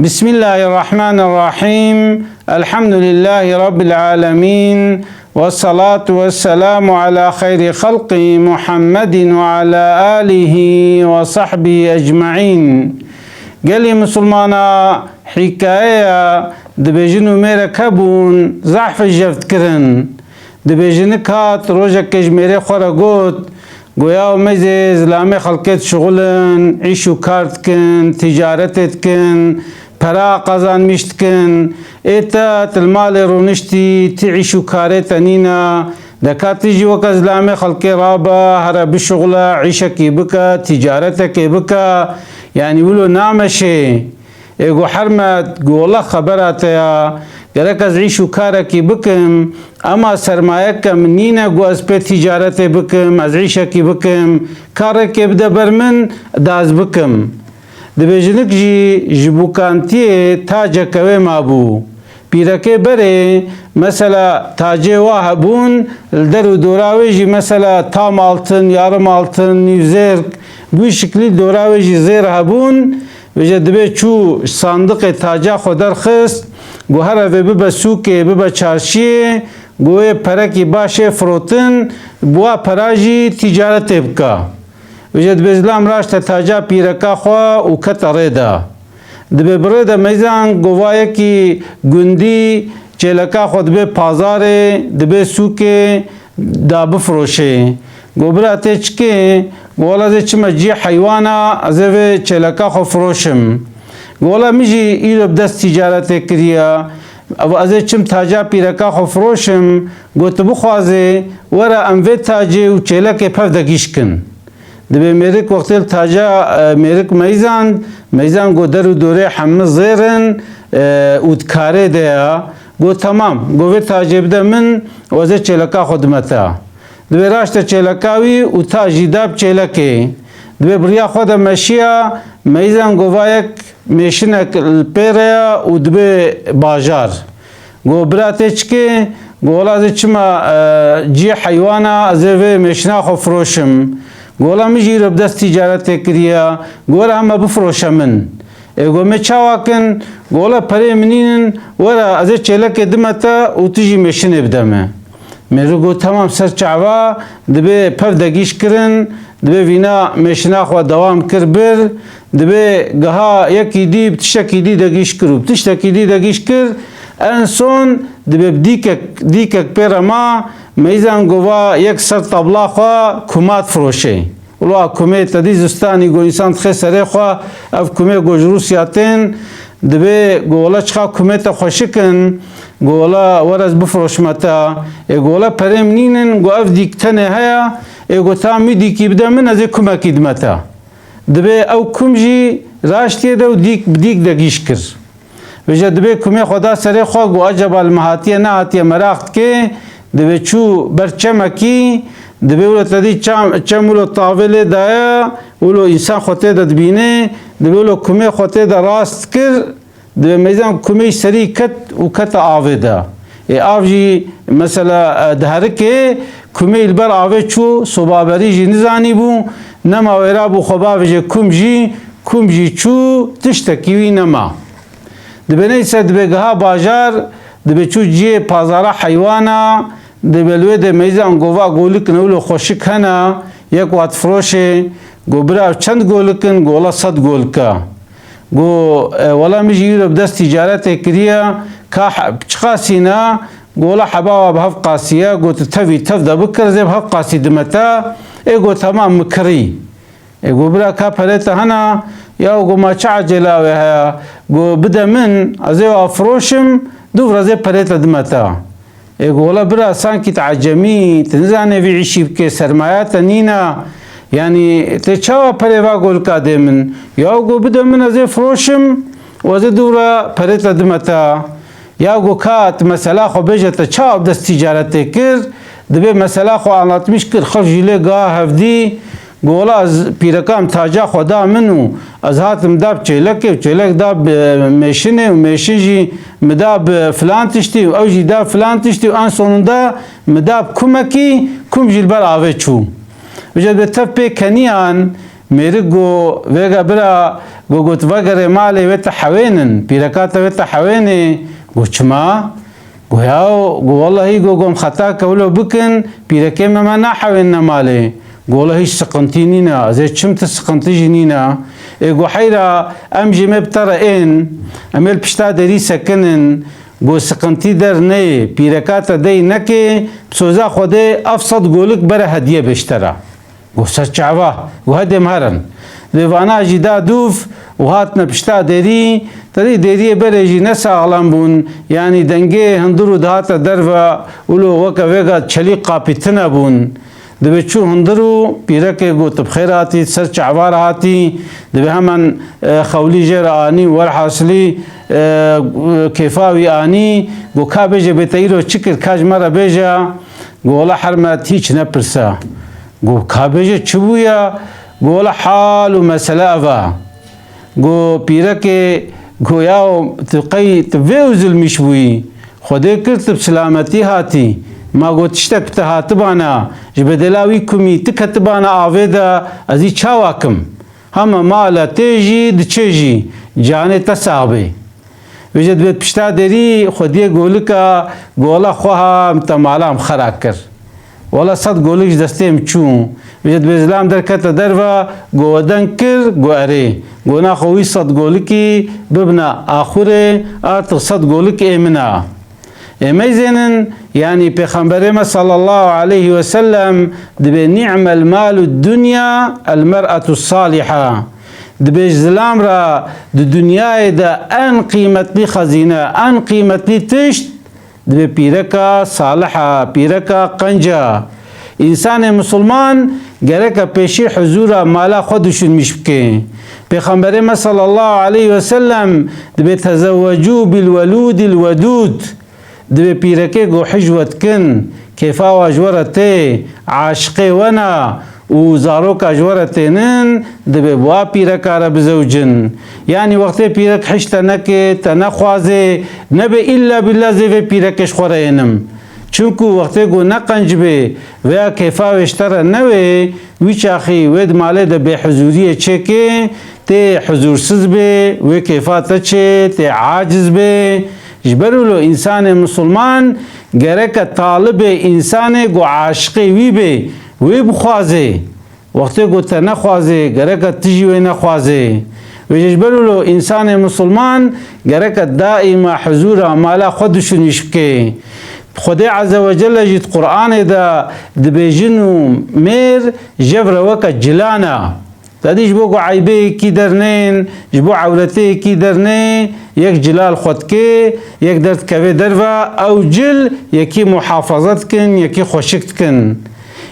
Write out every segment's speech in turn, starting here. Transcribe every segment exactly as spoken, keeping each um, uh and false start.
Bismillahirrahmanirrahim. Elhamdülillahi Rabbil alemin. Ve salatu ve selamu ala hayri halqi Muhammedin ve ala alihi ve sahbihi ecmaîn. Gelî misilmana hîkayeya dibêjin û mêrek hebûn, zehf jev dikirin. Dibêjin nik hat, rojekê ji mêrê xwe re got, Goya û meyzê zilamê xelkê dişixulin, îş û kar dikin, tîcaretê dikin, pera qazanmîş dikin. Ê te, tu li malê rûniştî, ti îş û karê te nîne. De ka tu jî weke zilamê xelkê rabe, here bişixule, îşekî bike, tîcaretekê bike. Yanî wilo nameşê. Ê go Hermet, go wela xebera te ya, gerek ez îş û karekî bikim, ema sermayeke min nîne go ez pê tîcaretê bikim, ez îşekî bikim, karekê bide ber min, da ez bikim. Dibêjin nik jî ji bûkantiyê taceke wê mabû. Pîrekê berê, mesela tacê wa hebûn, li der û dora wê jî mesela tam altın, yarım altın, nîv zêrk, bi wî şiklî dora wê jî zêr hebûn. Vêce dibê çû sandiqê taca xwe derxist, got here vê bibe sûkê, bibe çarşiyê, got wê perekî baş ê firotin, bi wa pera jî tîcaretê bike. Vêce dibê zilam raşte taca pîreka xwe û kete rê de. Dibê bi rê de meyzan got va yekî gundî çêleka xwe dibê pazarê, dibê sûkê, da bifiroşê. Got bira tê çikê? Got wela ez ê çime cihê heywana, ez ê vê çêleka xwe firoşim. Got wela min jî îro bi dest tîcaretê kiriye. Ev ez ê çim taca pîreka xwe firoşim. Got tu bixwazê, were em vê tacê û çêlekê pev de gîş kin. Dibê mêrik wextê li taca, e, mêrik meyzand, meyzand got der û dorê hemî zêr in, e, û di karê de ya. Got temam, got vê tacê bide min û ez ê çêleka xwe dime te. Dibê raşte çêleka wî û tac jî da bi çêlekê. Dibê bi riya xwe de meşiya, meyzand got va yek mêşinek li pê re ya û dibê bajar. Got bira tê çikê? Got wela ez ê çima, e, cihê heywana, ez ê vê mêşina xwe firoşim. Got wela min jî îro bi dest tîcaretê kiriye. Got were heme bifiroşe min. Ê got me çawa kin? Got wela perê min nînin, were ez ê çêlekê dime te û tu jî mêşinê bide me. Mêrik got temam, ser çava, dibê pev de gîş kirin, dibê vîna mêşina xwe dewam kir bir, dibê giha yekî dî bi tiştekî dî de gîş kir û bi tiştekî dî de gîş kir, en son dibê bi dîkek, dîkek pê re ma, meyzan got va yek ser tabla xwe kuma difiroşê. Wilo a kumê te dî zistanî got însan dixê serê xwe, ev kumê got ji Rûsya tên, dibê got wela çiqa kumê te xweşik in, got wela were ez bifiroşime te. Ê got wela perê min nînin, got ev dîk tenê heye, ê got tam wî dîkî bide min, ez ê kumekî dime te. Dibê ew kum jî raştiye de û dîk bi dîk de gîş kir. Vêce dibê kumê xwe da serê xwe, got acaba li me hatiye nehatiye meraq dike, dibê çû ber çemekî, dibê wilo te dî çam, çem wilo tavê lê daye, wilo însan xwe tê de dibîne, dibê wilo kumê xwe tê de rast kir, dibê meyzan kumê serî ket û kete avê de. Ê av jî mesela, e, diherike, kumê li ber avê çû, sobaberî jî nizanî bû, nema wêra bû xwe bavêje kum jî, kum jî çû, tiştekî wî nema. Dibê neyse, dibê giha bajar, dibê çû cihê pazara heywana, dibê li wê de meyzan got va golik ne wilo xweşik hene, yek wa difiroşê, got bira ev çend golik in, got wela sed golika. Got, e, wela min jî îro bi dest tîcaretê kiriye, ka he-, çiqasî ne, got wela heba wa bi hev qasî ye, got tu tevî tev de bikir, ez ê bi hev qasî dime te, ê got temam min kirî. Ê got bira ka perê te hene? Ya got ma çi ecela wê heye? Got bide min, ez ê wa firoşim, dûv re ez ê perê te dime te. Ê got wela bira sankî tu ecemî, tu nizanê vî îşî bikê, sermaya te nîne. Yanî tê çawa perê va golika dê min? Ya got bide min, ez ê firoşim û ez ê dûv re perê te dime te. Ya got ka tu mesela xwe bêje, te çawa bi dest tîcaretê kir? Dibê mesela xwe anlatmîş kir, xelk jî lê giha hevdî. Got wela ez, pîreka min taca xwe da min û ez hatim da bi çêlekê û çêlek da bi mêşinê û mêşin jî mi da bi filan tiştî û ew jî da filan tiştî û en sonunda mi da bi kumekî, kum jî li ber avê çû. Vêce dibê tev pê keniyan, mêrik got vêga bira, Go, got, vegere malê wê te hewênin, pîreka te wê te hewênê. Go, çima? Go, yaw, go, wellahî, go, gom xeta ke wilo bikin, pîrekê me me nahewênine malê. Go, wela hîç siqintî nîne, ez ê çim, ti siqintî jî nîne. Ê, go, heyra, em jî me bi te re ên, em ê li pişta derî sekinin. Go, siqintî derneyê, pîreka te dey nekê, bi soza Xwedê ev sed golik bere hediye bê ji te re. Go, ser çava, go, hedê em herin. Dê vana jî da dûv û hatine pişta derî, tedî deriyê berê jî ne saxlem bûn, yanî dengê hundir û dihate derve, wilo weke vêga çelîk qapî tune bûn. Dibê çû hundir û pîrekê got, bi xêr hatî, ser çava re hatî, dibê hemen, e, xewlî jê re anî, werhasilî, e, kêfa wî anî, go, ka bêje bê te îro çi kir, ka ji me re bêje. Go, wela her me hîç nepirse. Go, ka bêje çi bûye? Go, wela hal û mesele ev e. Go, pîrekê, go, yaw, tu qey tu vê û zilmîş bûyî? Xwedê kir tu bi silametî hatî. Ma go, tiştek bi te hatibana, ji bedela wî kumî tu ketibana avê de, ez î çawa kim? Hema mala tê jî, diçê jî, canê te sax bê. Vêje dibê pişta derî xwediyê golika, go, wela xweha em te mala em xera kir. Wela sed golik ji destê em çû. Vêje dibê zilam derkete derve, go, we deng kir, go, erê. Go, naxwe wî sed golikî bibine axurê, artık sed golik ê min e. Ê meyzênin, yanî Pêxemberê me sallallahu aleyhi ve sellem dibê, "Ni'mel malu dunya el mer'atu saliha." Dibê ji zilam re di dinyayê de en qîmetlî xezîne, en qîmetlî tişt, dibê pîreka salih e, pîreka qenc e. Însanê misilman gereke pêşî huzûra mala xwe duşunmîş bike. Pêxemberê me sallallahu aleyhi ve sellem dibê, "Tezewwecû bil welûdil wedûd." Dibê pîrekê ku hicwet kin, kêfa wa ji we re tê, aşiqê we ne û zaroka ji we re tênin, dibê bi wa pîreka re bizewicin. Yanî wextê pîrek hiç te neke, te nexwaze, nebe îlla bîlla zê vê pîrekê ji xwe re ênim. Çimku wextê ku ne qenc bê, veya kêfa wê ji te re newê, wî çaxî wê di malê de bêhuzûriyê çêke, tê huzûrsiz bê, wê kêfa te çê, tê aciz bê. Ji ber wilo însanê misilman gereke talibê însanê ku aşiqê wî bê, wê bixwazê. Wextê ku te nexwazê, gereke tu jî wê nexwazê. Vêje ji ber wilo însanê misilman gereke daîma huzûra mala xwe duşunîş bike. Xwedê Azze ve Celle jî di Qur'anê de dibê jin û mêr jev re weke cilan e. Te dî ji bo ku eybê yekî derneyên, ji bo ewretê yekî derneyê, yek cila li xwe dike, yek derdikeve derve, ew cil yekî muhafaza dikin, yekî xweşik dikin.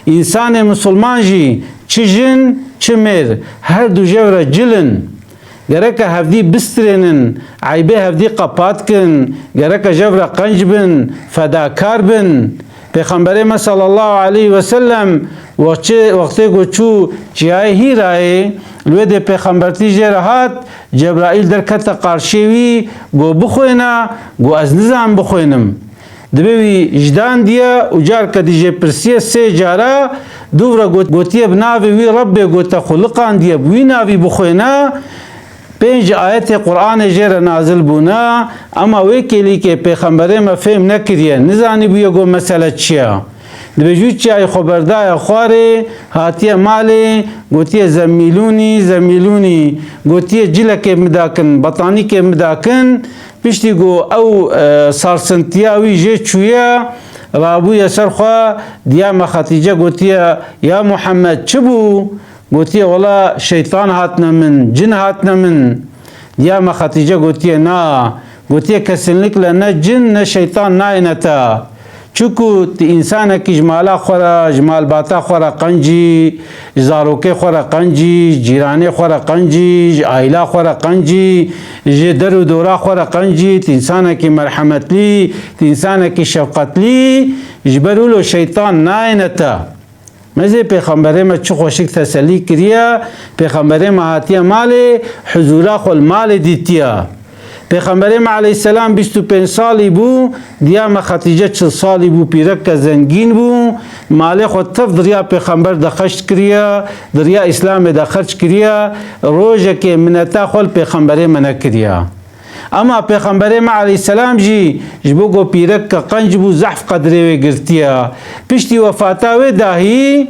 Însanê misilman jî çi jin, çi mêr, her du jev re cil in. Gereke hevdî bistrênin, eybê hevdî qepat kin, gereke jev re qenc bin, fedakar bin. Pêxemberê me sallallahu aleyhi ve sellem wextê, wextê ku çû Çiyayê Hîrayê, li wê dê pêxembertî jê re hat, Cebraîl derkete qarşiyê wî, got, "Bixwêne." Got, "Ez nizanim bixwênim." Dibê wî ji dan diye û carke dî jê pirsiye sê cara, dûv re got-, gotiye, "Bi navê wî Rebbê ku te xuliqandiye, bi wî navî bixwêne." Pênc ayetê Qur'anê jê re nazil bûne, ema wê kêlîkê pêxemberê me fêm nekiriye, nizanîbûye ku mesele çi ye. Dibê jû çiyayê xwe berdaye xwarê, hatiye malê, gotiye, "Zemmîlûnî, zemmîlûnî." Gotiye, "Cilekê min dakin, betanîkê min dakin." Piştî ku ew, e, sarsintiya wî jê çûye, rabûye ser xwe, diya me Xetîce gotiye, "Ya Muhammed, çi bû?" Gotiye, "Wela şeytan hatine min, cin hatine min." Diya me Xetîce gotiye, "Na." Gotiye, "Kesinlikle ne cin ne şeytan nayêne te. Çiku tu însanekî ji mala xwe re, ji malbata xwe re qencî, ji zarokê xwe re qencî, ji cîranê xwe re qencî, ji aîla xwe re qencî, ji der û dora xwe re qencî, tu însanekî merhemetlî, tu însanekî şefqetlî, ji ber wilo şeytan nayêne te." Mezê pêxemberê me çi xweşik teselî kiriye, pêxemberê me hatiye malê, huzûra xwe li malê dîtiye. Pêxemberê me aleyhisselam bîst û pênc salî bû, diya me Xetîce çil salî bû, pîreke zengîn bû, malê xwe tev di riya pêxember de xerc kiriye, di riya Îslamê de xerc kiriye, rojekê mineta xwe li pêxemberê me nekiriye. Ema pêxemberê me aleyhisselam jî ji bo ku pîreke qenc bû, zehf qedrê wê girtiye. Piştî wefata wê dahî,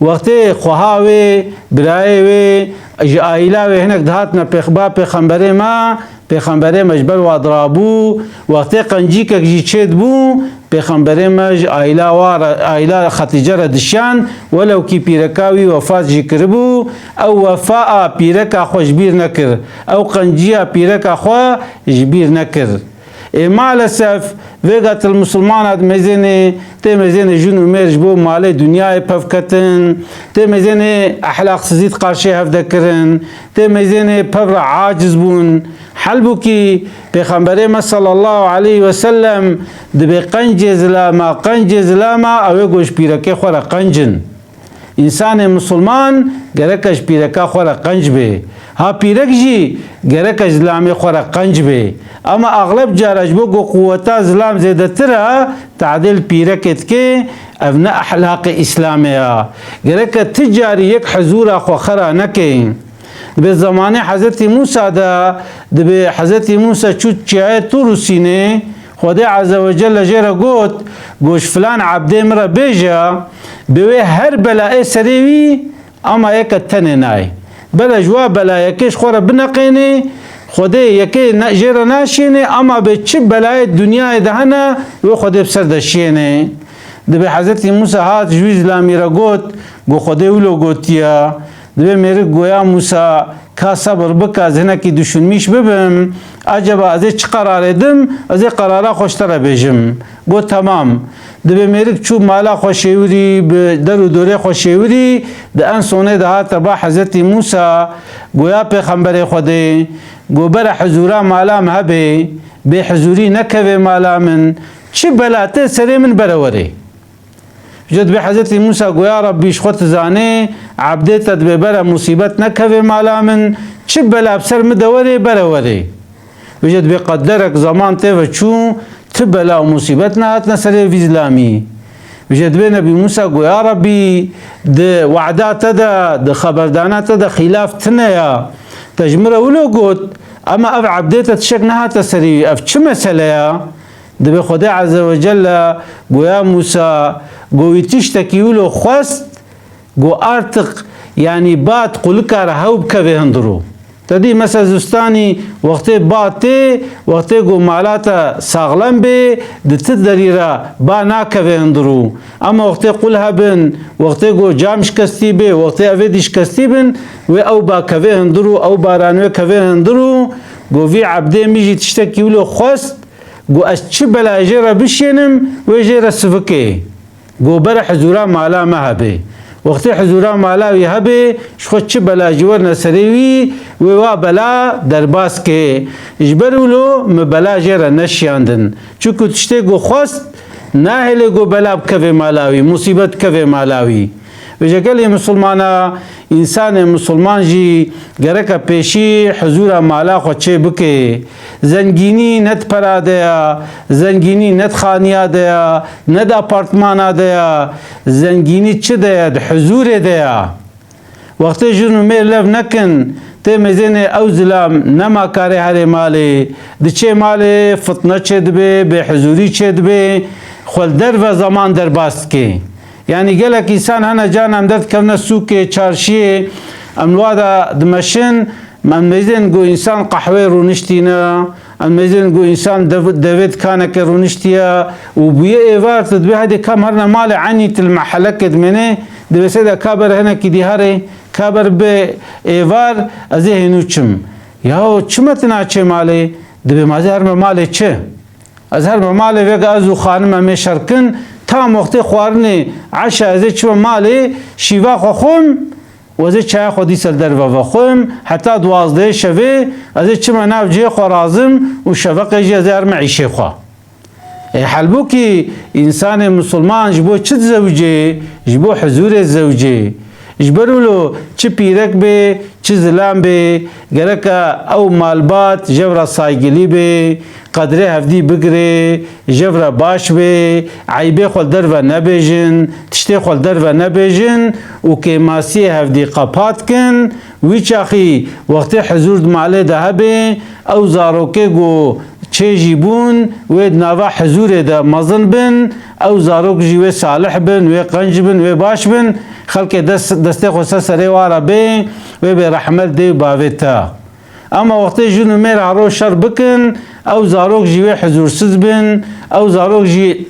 wextê xweha wê, birayê wê, ji aîla wê hinek dihatine pêx-, ba pêxemberê me, pêxemberê me ji ber wa dirabû, wextê qencîkek jî çêdibû, pêxemberê me ji aîla wa re, aîla Xetîce re dişiyan, welewkî pîreka wî wefat jî kiribû, ew wefa a pîreka xwe ji bîr nekir, ew qenciya pîreka xwe ji bîr nekir. Ê, maalesef, vêga til misilmana di mêzênê, tê mêzênê jin û mêr ji bo malê dinyayê pev ketin, tê mêzênê ehlaqsizî di qarşê hev de kirin, tê mêzênê pev re aciz bûn. Halbûkî Pêxemberê me sallallahu aleyhi ve sellem dibê qencê zilama, qencê zilama, ew ê ku ji pîrekê xwe re qenc in. Însanê misilman gereke ji pîreka xwe re qenc bê. Ha pîrek jî gereke ji zilamê xwe re qenc bê. Ema axleb cara ji bo ku quweta zilam zêdetir e, tadê li pîrekê dike, ev ne ehlaqê Îslamê ye. Gereke ti carî yek hizûra xwe xera neke. Dibê zemanê Hezretî Mûsa de, dibê Hezretî Mûsa çû çiyayê Tûr û Sînê, Xwedê Azze ve Celle jê re got, got, ji filan ebdê min re bêje, bi wê her belayê serê wî, ama yeke tenê nayê. Bela ji wa belayekê ji xwe re bineqênê, Xwedê yekê ne, jê re naşênê, ama bê çi belayê dinyayê de hene, wê Xwedê bi ser de şiyênê. Dibê Hezretî Mûsa hat ji wî zilamî re got, got, Xwedê wilo gotiye. Dibê mêrik goya Mûsa, ka sebir bike, ez hinekî düşünmîş bibim. Acaba ez ê çi qerarê dim? Ez ê qerara xwe ji te re bêjim. Got, temam. Dibê mêrik çû mala xwe şêwirî, bi der û dorê xwe şêwirî, di en sonê de hate ba Hezretî Mûsa, goya pêxemberê Xwedê, got, bere hizûra mala min hebê, bê hizûrî nekevê mala min, çi bela tê serê min bere werê. Ji dibê Hezretî Mûsa goya Rabbî ji xwe tu zanê, ebdê te dibê bere musîbet nekevê mala min, çi bela bi ser min de werê, bere werê. Vêje dibê qederek zeman tê ve çû, ti bela û musîbet nehatine serê vî zilamî. Vêje dibê Nebî Mûsa goya Rabbî, di wada te de, di xeberdana te de xîlaf tine ya. Te ji min re wilo got, ema ev ebdê te tişek nehate serî, ev çi mesele ya? Dibê Xwedê Azze ve Celle goya Mûsa, go wî tiştekî wilo xwest, go artık, yanî bad qulika re hew bikeve hundirû. Te dî mesela zistanî wextê ba tê, wextê ku mala te saxlem bê, di ti derî re ba nakeve hundirû. Ama wextê qul hebin, wextê ku cam şikestî bê, wextê evêdî şikestî bin, wê ew ba kevê hundirû, ew baran wê kevê hundirû, ku vî ebdê min jî tiştekî wilo xwest, ku ez çi belayê jê re bişênim, wê jê re sivikê. Go bere hizûra mala me hebê. Wextê hizûra mala wî hebê, ji xwe çi bela jî werine serê wî, wê wa bela derbas ke. Ji ber wilo min bela jê re neşiyandin. Çunku tiştê go xwest, nahêlê go bela bikevê mala wî, musîbet bikevê mala wî. Vêje gelê misilmana, însanê misilman jî gereke pêşî hizûra mala xwe çê bike. Zengînî ne di pera de ya, zengînî ne di xaniya de ya, ne di apartmana de ya, zengînî çi de ye, di huzûrê de ya. Wextê jin û mêr lev nekin, tê mêzênê ew zilam nema karê herê malê, diçê malê fitne çêdibe, bêhuzûrî çêdibe, xwe li derve zeman derbas dike. Yanî gelek însan hene carna em derdikevine sûkê, çarşiyê, em li wa de dimeşin, em mêzên ku însan qehweyê rûniştîne, em mêzên ku însan dev-, devê dikaneke rûniştiye û bûye êvar, tu dibê hede kam herine malê, eynî tu li mehelekê dimênê, dibê seyda ka ber hinekî dî herê, ka ber bê êvar, ez ê hênû çim. Yaho çima tu naçê malê? Dibê ma ez ê herime malê çi? Ez herime malê vêga ez û xanim em ê şer kin, tam wextê xwarinê eşa ez ê çime malê, şîva xwe xwim û ez ê çaya xwe dîsa li derve vexwim, heta duwazdehê şevê ez ê çime nav cihê xwe razim û şeveqê jî ez ê herime îşê xwe. Ê, halbûkî însanê misilman ji bo çi dizewicê? Ji bo huzûrê dizewicê. Ji ber wilo çi pîrek bê, çi zilam bê, gereke ew malbat jev re saygilî bê, qedrê hevdî bigirê, jev re baş bê, eybê xwe li derve nebêjin, tiştê xwe li derve nebêjin û kêmasiyê hevdî qepat kin. Wî çaxî wextê hizûr di malê de hebe, ew zarokê ku çê jî bûn, wê di nava hizûrê de mezin bin, ew zarok jî wê salih bin, wê qenc bin, wê baş bin, xelkê dest, destê xwe ser serê wa re bê, wê bê rehmet dê û bavê te. Ema wextê jin û mêr haro şer bikin, ew zarok jî wê hizûrsiz bin, ew zarok jî,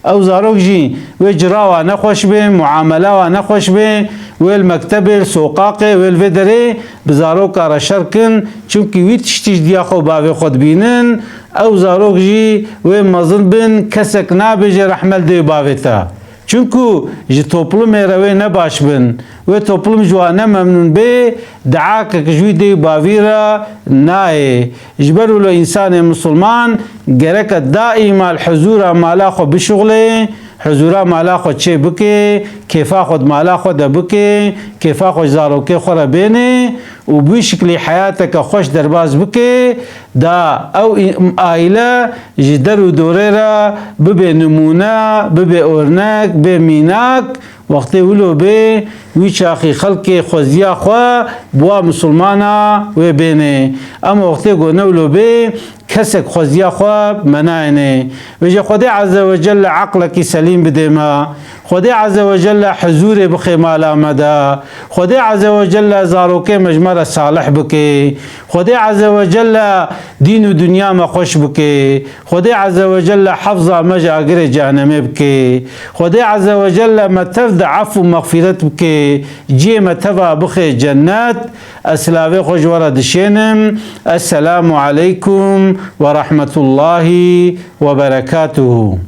ew zarok jî wê cira wa nexweş bê, muamela wa nexweş bê, wê li mektebê, li soqaqê, wê li vê derê bi zaroka re şer kin, çimkî wî tiştî ji diya xwe û bavê xwe dibînin, ew zarok jî wê mezin bin, kesek nabêje rehmet dê û bavê te. Çimku ji toplumê re wê ne baş bin, wê toplum ji wan ne memnûn bê, diakek ji wî dê û bavî re nayê. Ji ber wilo însanê misilman gereke daîma li hizûra mala xwe bişuxlê, hizûra mala xwe çê bike, kêfa xwe di mala xwe de bike, kêfa xwe ji zarokê xwe re bêne û bi wî şiklî heyateke xweş derbas bike, da ew î-, aîle ji der û dorê re bibe nimûne, bibe ornek, bê mînak. Wextê wilo bê, wî çaxî xelkê xweziya xwe bi wa misilmana wê bênê. Ema wextê ku ne wilo bê, kesek xweziya xwe me nayênê. Vêje Xwedê Azze ve Celle eqlekî selîm bidê me. Xwedê Azze ve Celle hizûrê bixê mala me de. Xwedê Azze ve Celle zarokê me ji me re salih bike. Xwedê Azze ve Celle dîn û dinya me xweş bike. Xwedê Azze ve Celle hefza me ji agirê cehenemê bike. Xwedê Azze ve Celle me tev de ef û mexfîret bike. Cihê me teva bixe cennet. Ez silavê xwe ji we re dişênim. Esselamu aleykum ve rahmetullahi ve berekatuhu.